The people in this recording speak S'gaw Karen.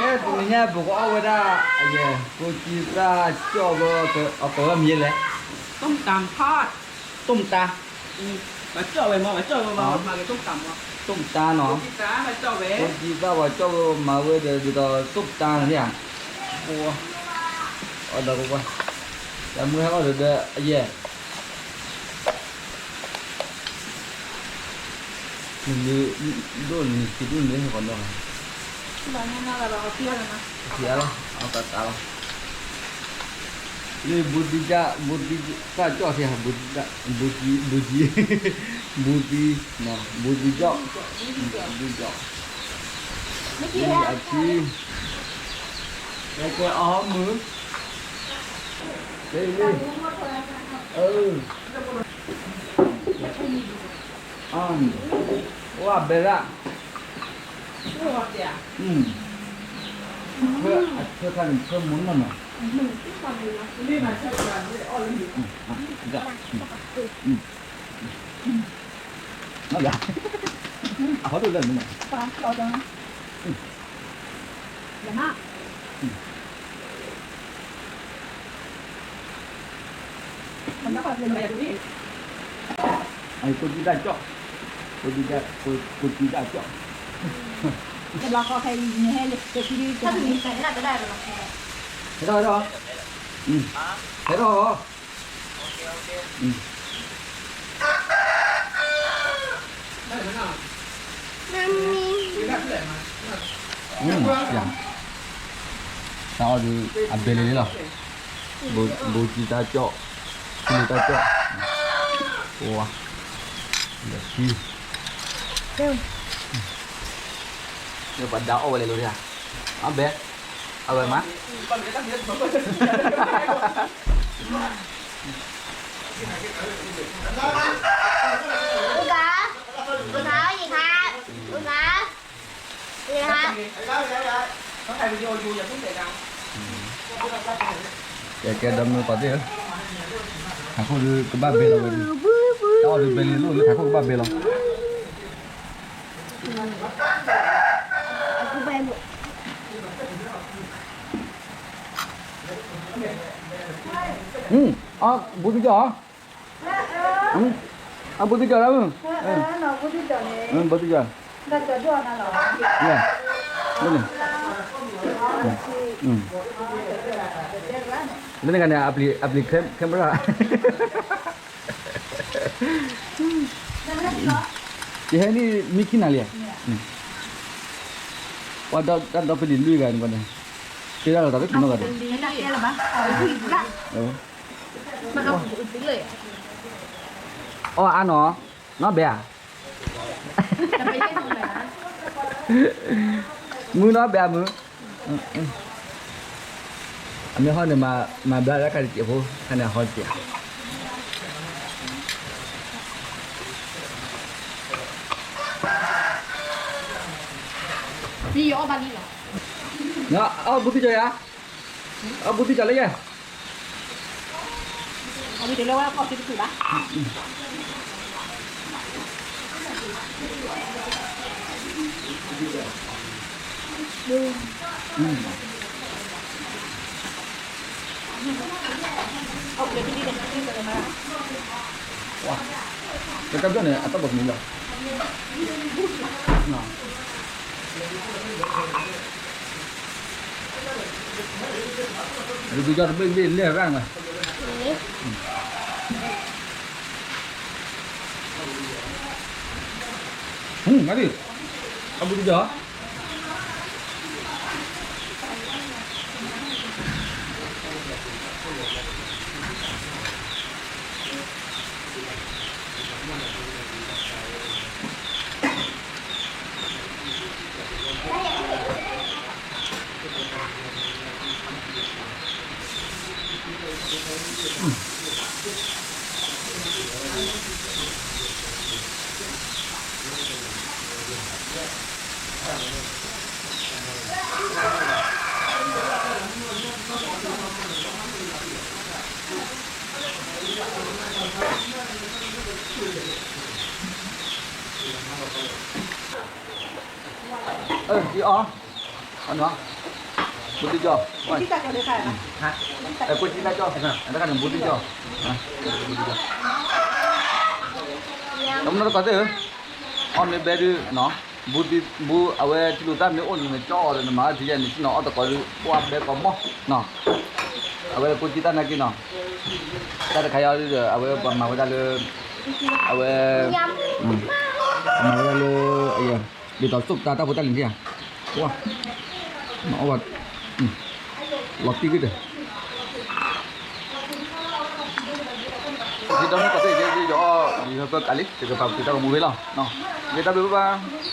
တနံၤညါပကအီၣ်ဝဲဒၣ် အယဲၢ် ဘိကံသၣ်ကၠီၣ်ဝဲ အကိးဝဲမံၤလဲၣ်. ส้มตำทอด ส้มตำ ဘၣ်ကၠီၣ်ဝဲမး ဘၣ်ကၠီၣ်ဝဲမး မၤက့ၤ ส้มตำ မး ส้มตำ နီၤ ဘိကံသၣ် ဘၣ်ကၠီၣ်ဝဲ ဘိကံသၣ် ဘၣ်ကၠီၣ်ဝဲ မၤဝဲဒီးဒ်သိး ส้มตำ န့ၣ်ဧါ. အိၣ် အီၣ်ဒီးကွၢ်ကွၢ် တၢ်မုၢ်ဟဲအီၣ်ဒီး အယဲၢ် နဒိၣ်န့ၣ် က့ၤဒိၣ်န့ၣ် ဟဲကီးနီၢ် က့ၤအါလီၤ အီၣ်ကတၢၢ်လီၤ. လၢဘိတံၣ်ကၠၣ် ဘိတံၣ်ကၠၣ်ကၠီၣ်ထံဧါ ဘိတံၣ် ဘိတံၣ် ဘိတံၣ် ဘိတံၣ် ဘိတံၣ်ကၠီၣ် ဘိတံၣ်ကၠီၣ် အထံ ကဲကဲအီၣ်မုၢ် ကဲလံ အၢ အၢ ဝါဘဲဒၣ် ဖဲအဆၢခါန့ၣ် ဖဲမုၢ်နီၢ်နီၢ် အဟီဒိၣ်လၢမုၢ်နီၢ် အကိးတံၣ်တၢ်ကၠီၣ် ကိးတံၣ်တၢ် ကိးတံၣ်တၢ်ကၠီၣ် ဟဲထီၣ် ဟဲထီၣ် ဟဲထီၣ် တၢ်အီၣ်ဒုး အဘဲလ့လ့လီၤ ဘိကံတၢ်ကၠီၣ် ဖံလ့တၢ်ကၠီၣ် ဝါ လၢခံ လၢပှၤဒါအီၣ်ဝဲလဲၤလိၤတၢ် အဘဲ အဝဲမး ကဲကဲ ဒီမုၢ်ပှၤသ့ၣ်ဧၢ, ထးခိၣ်ဒုးကဘၣ်ဘဲလီၤဝဲဒၣ်, တၢ်အီၣ်ဒုးဘဲလံလိၣ်လၢထးခိၣ်ကဘၣ်ဘဲလီၤ. အီၣ်ဘူးသံကၠီၣ်ဧါ, အီၣ်ဘူးသံကၠီၣ်လၢ, ဘူးသံကၠီၣ်, လၢန့ၣ်, လၢန့ၣ်ဂၤန့ၣ် အပျံၤ camera ယဟဲန့ၣ်မ့ၢ်ခံနၤလံဧါ, ပှၤဒီးတၢ်ဒီဖဲလံၤလွံၢ်ဂၤန့ၣ်, ကဲဒၣ်လီၤတၢ်လၢကနီၢ်ဂၤန့ၣ်, အီၣ်အါနီၤ, နီၢ်ဘဲဧါ, မုၢ်နီၢ်ဘဲဧါမုၢ်, အမ့ၢ်ဟီန့ၣ် မၤဘျါလၢခါတစဲးဖိ ခါန့ၣ်အဟီတစဲး, အီၣ်ဘူးသံကၠီၣ်ယၤ, အီၣ်ဘူးသံကၠီၣ်လၢယဲၢ် တကဘျီန့ၣ် အတၢ်ဘီၣ်ကမံၤလီၤ, ဒုးကယီတဘ့ၣ်ဘ့ၣ်လဲၢ်ရၣ်မး, မၤဒံး, အဘူးကယီ အီၣ်, အီၣ်နီၤ, ဘူးသ့ၣ်ကၠီ, ကွၢ်ကၠီ, တခါန့ၣ် ဘူးသ့ၣ်ကၠီ, တမနီတကီးသ့ၣ်ဧၢ, အီၣ်မ့ၢ်ဘဲဒုး, ဘူးသ့ၣ်, ဘူးအဝဲထံလူၤသၣ်မ့ၢ်အိၣ်န့ၣ် နကၠီအီၤဒီးနမၤထံယဲၢ်န့ၣ် ဆ့ၣ်နီၤအီၣ်တကီးဒုး ပှၢ်ဘဲကီးမီၢ်, အဝဲကိးကံတၢ်နာ်က့နီၤ, တၢ်တခါအံၤဒုးဒီး အဝဲပှၤမၤဝဲဒၣ်လၢ, အဝဲ, မၤဝဲဒၣ်လၢ, ဒ်သိးစိာ်တၢ်တၢ်ဖိတၢ်လံၤန့ၣ်ဧါ, ဝါ, လီၤတံၢ်က့ၤဒီး, ယဒီးမ့ၢ်ကီးသ့ၣ်ယဲ ယအီၣ် ယဟၢဖၢကးလံ ယကပာ်ပတုာ်တၢ်ဂီၤမူဖဲလီၤ, ယတၢ်ဘျုးဘၣ်ဘၣ်.